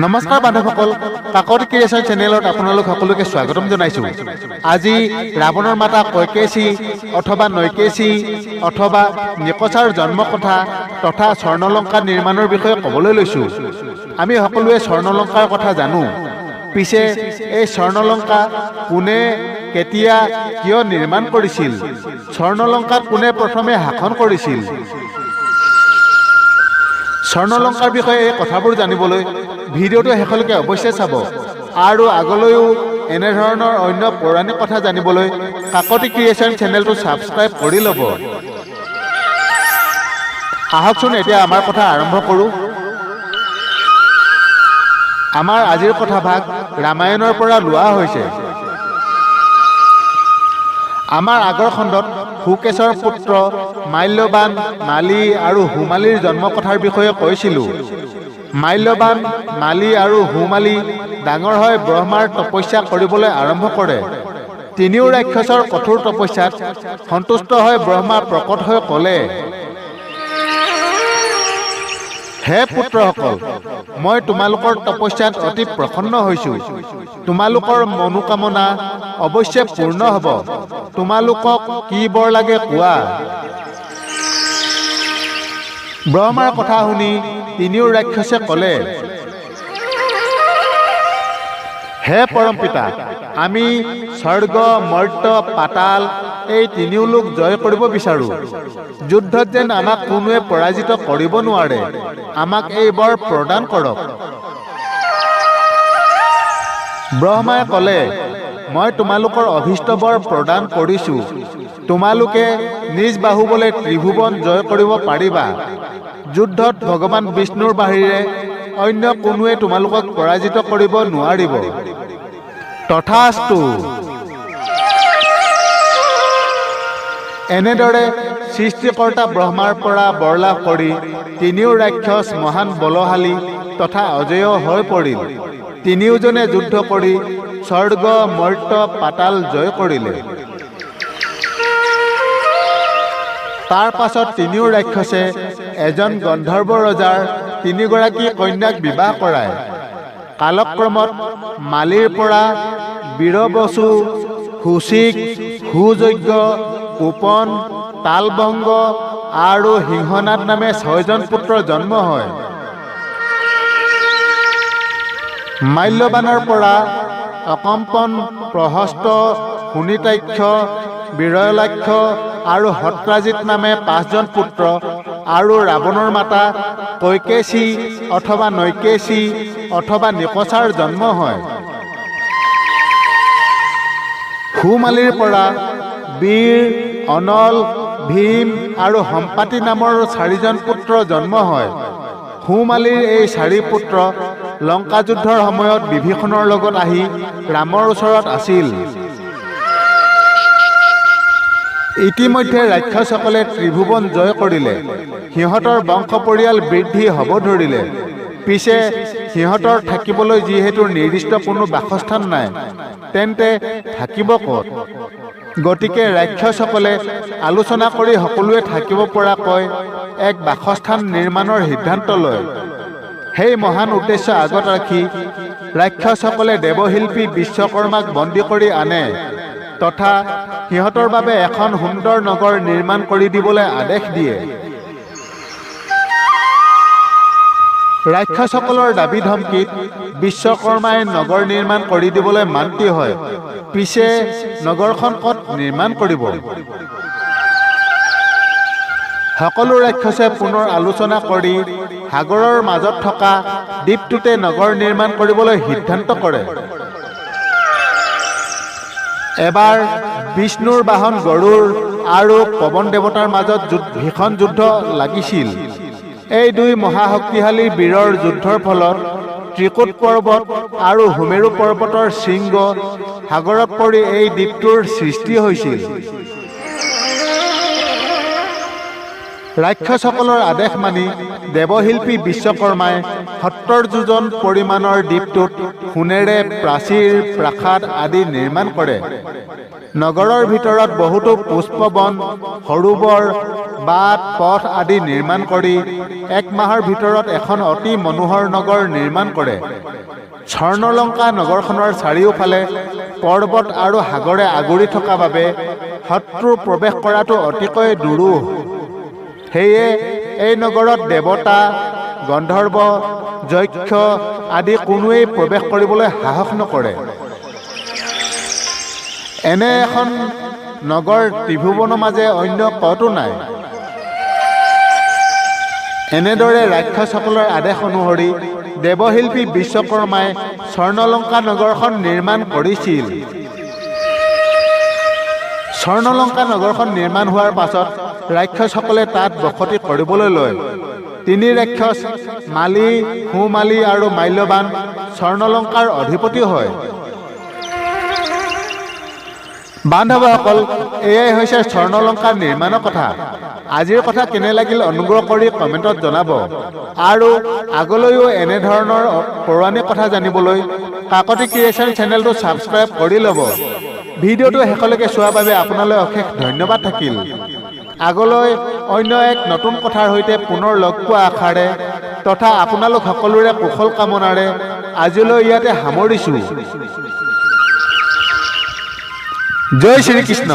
নমস্কাৰ বান্ধৱসকল, কাকতি ক্ৰিয়েশ্যন চেনেলত আপোনালোক সকলোকে স্বাগতম জনাইছোঁ। আজি ৰাৱণৰ মাতা কৈকেশী অথবা নৈকেশী অথবা নিকচাৰ জন্ম কথা তথা স্বৰ্ণলংকা নিৰ্মাণৰ বিষয়ে ক'বলৈ লৈছোঁ। আমি সকলোৱে স্বৰ্ণলংকাৰ কথা জানো। পিছে এই স্বৰ্ণলংকা কোনে, কেতিয়া, কিয় নিৰ্মাণ কৰিছিল? স্বৰ্ণলংকাত কোনে প্ৰথমে শাসন কৰিছিল? স্বৰ্ণলংকাৰ বিষয়ে এই কথাবোৰ জানিবলৈ ভিডিঅ'টো শেষলৈকে অৱশ্যে চাব আৰু আগলৈও এনেধৰণৰ অন্য পৌৰাণিক কথা জানিবলৈ কাকতি ক্ৰিয়েশ্যন চেনেলটো ছাবস্ক্ৰাইব কৰি ল'ব। আহকচোন, এতিয়া আমাৰ কথা আৰম্ভ কৰোঁ। আমাৰ আজিৰ কথাভাগ ৰামায়ণৰ পৰা লোৱা হৈছে। আমাৰ আগৰ খণ্ডত সুকেশৰ পুত্ৰ মাল্যবান, মালী আৰু সুমালীৰ জন্ম কথাৰ বিষয়ে কৈছিলোঁ। মাল্যবান, মালী আৰু সুমালী ডাঙৰ হৈ ব্ৰহ্মাৰ তপস্যা কৰিবলৈ আৰম্ভ কৰে। তিনিও ৰাক্ষসৰ কঠোৰ তপস্যাত সন্তুষ্ট হৈ ব্ৰহ্মা প্ৰকট হৈ ক'লে, হে পুত্ৰসকল, মই তোমালোকৰ তপস্যাত অতি প্ৰসন্ন হৈছোঁ। তোমালোকৰ মনোকামনা অৱশ্যে পূৰ্ণ হ'ব। তোমালোকক কি বৰ লাগে কোৱা। ব্ৰহ্মাৰ কথা শুনি তিনিও ৰাক্ষসে ক'লে, হে পৰম পিতা, আমি স্বৰ্গ, মৰ্ত্য, পাতাল এই তিনিও লোক জয় কৰিব বিচাৰোঁ। যুদ্ধত যেন আমাক কোনোৱে পৰাজিত কৰিব নোৱাৰে, আমাক এই বৰ প্ৰদান কৰক। ব্ৰহ্মাই ক'লে, মই তোমালোকৰ অভীষ্ট বৰ প্ৰদান কৰিছোঁ। তোমালোকে নিজ বাহুবলে ত্ৰিভুৱন জয় কৰিব পাৰিবা। যুদ্ধত ভগৱান বিষ্ণুৰ বাহিৰে অন্য কোনোৱে তোমালোকক পৰাজিত কৰিব নোৱাৰিব। তথাস্তু। এনেদৰে সৃষ্টিকৰ্তা ব্ৰহ্মাৰ পৰা বৰলাভ কৰি তিনিও ৰাক্ষস মহান বলশালী তথা অজেয় হৈ পৰিল। তিনিওজনে যুদ্ধ কৰি স্বৰ্গ, মৰ্ত্য, পাতাল জয় কৰিলে। তাৰ পাছত তিনিও ৰাক্ষসে এজন গন্ধৰ্ব ৰজাৰ তিনিগৰাকী কন্যাক বিবাহ কৰায়। কালক্ৰমত মালীৰ পৰা বীৰবসু, সুচিক, সুযজ্ঞ, কোপন, তালবংগ আৰু সিংহনাথ নামে ছয়জন পুত্ৰৰ জন্ম হয়। মাল্যবানৰ পৰা অকম্পন, প্ৰহস্ত, শোণিতাক্ষ, বিৰলাক্ষ আৰু সত্ৰাজিত নামে পাঁচজন পুত্ৰ আৰু ৰাৱণৰ মাতা কৈকেশী অথবা নৈকেশী অথবা নিকচাৰ জন্ম হয়। সুমালীৰ পৰা বীৰ, অনল, ভীম আৰু সম্পাতি নামৰ চাৰিজন পুত্ৰ জন্ম হয়। সুমালীৰ এই চাৰি পুত্ৰ লংকা যুদ্ধৰ সময়ত বিভীষণৰ লগত আহি ৰামৰ ওচৰত আছিল। ইতিমধ্যে ৰাক্ষসসকলে ত্ৰিভুৱন জয় কৰিলে। সিহঁতৰ বংশ পৰিয়াল বৃদ্ধি হ'ব ধৰিলে। পিছে সিহঁতৰ থাকিবলৈ যিহেতু নিৰ্দিষ্ট কোনো বাসস্থান নাই, তেন্তে থাকিব ক'ত? গতিকে ৰাক্ষসসকলে আলোচনা কৰি সকলোৱে থাকিব পৰাকৈ এক বাসস্থান নিৰ্মাণৰ সিদ্ধান্ত লয়। সেই মহান উদ্দেশ্য আগত ৰাখি ৰাক্ষসসকলে দেৱশিল্পী বিশ্বকৰ্মাক বন্দী কৰি আনে তথা সিহঁতৰ বাবে এখন সুন্দৰ নগৰ নিৰ্মাণ কৰি দিবলৈ আদেশ দিয়ে। ৰাক্ষসসকলৰ দাবী ধমকিত বিশ্বকৰ্মাই নগৰ নিৰ্মাণ কৰি দিবলৈ মান্তি হয়। পিছে নগৰখন ক'ত নিৰ্মাণ কৰিব? সকলো ৰাক্ষসে পুনৰ আলোচনা কৰি সাগৰৰ মাজত থকা দ্বীপটোতে নগৰ নিৰ্মাণ কৰিবলৈ সিদ্ধান্ত কৰে। এবাৰ বিষ্ণুৰ বাহন গৰুড় আৰু পৱন দেৱতাৰ মাজত ভীষণ যুদ্ধ লাগিছিল। এই দুই মহাশক্তিশালী বীৰৰ যুদ্ধৰ ফলত ত্ৰিকুট পৰ্বত আৰু সুমেৰু পৰ্বতৰ শৃংগ সাগৰত পৰি এই দ্বীপটোৰ সৃষ্টি হৈছিল। ৰাক্ষসসকলৰ আদেশ মানি দেৱশিল্পী বিশ্বকৰ্মাই 70 যোজন পৰিমাণৰ দ্বীপটোত সোণেৰে প্ৰাচীৰ, প্ৰাসাদ আদি নিৰ্মাণ কৰে। নগৰৰ ভিতৰত বহুতো পুষ্পবন, সৰোবৰ, বাট পথ আদি নিৰ্মাণ কৰি এক মাহৰ ভিতৰত এখন অতি মনোহৰ নগৰ নিৰ্মাণ কৰে। স্বৰ্ণলংকা নগৰখনৰ চাৰিওফালে পৰ্বত আৰু সাগৰে আগুৰি থকা বাবে শত্ৰু প্ৰৱেশ কৰাটো অতিকৈ দুৰূহ। সেয়ে এই নগৰত দেৱতা, গন্ধৰ্ব, যক্ষ আদি কোনোৱেই প্ৰৱেশ কৰিবলৈ সাহস নকৰে। এনে এখন নগৰ ত্ৰিভুৱনৰ মাজে অন্য ক'তো নাই। এনেদৰে ৰাক্ষসসকলৰ আদেশ অনুসৰি দেৱশিল্পী বিশ্বকৰ্মাই স্বৰ্ণলংকা নগৰখন নিৰ্মাণ কৰিছিল। স্বৰ্ণলংকা নগৰখন নিৰ্মাণ হোৱাৰ পাছত ৰাক্ষসসকলে তাত বসতি কৰিবলৈ লয়। তিনি ৰাক্ষস মালি, সুমালি আৰু মাল্যবান স্বৰ্ণলংকাৰ অধিপতি হয়। বান্ধৱসকল, এয়াই হৈছে স্বৰ্ণলংকা নিৰ্মাণৰ কথা। আজিৰ কথা কেনে লাগিল অনুগ্ৰহ কৰি কমেণ্টত জনাব আৰু আগলৈও এনেধৰণৰ পৌৰাণিক কথা জানিবলৈ কাকতি ক্ৰিয়েশ্যন চেনেলটো ছাবস্ক্ৰাইব কৰি ল'ব। ভিডিঅ'টো শেষলৈকে চোৱাৰ বাবে আপোনালৈ অশেষ ধন্যবাদ থাকিল। আগলৈ অন্য এক নতুন কথাৰ সৈতে পুনৰ লগ পোৱা আশাৰে তথা আপোনালোক সকলোৰে কুশল কামনাৰে আজিলৈ ইয়াতে সামৰিছোঁ। জয় শ্ৰীকৃষ্ণ।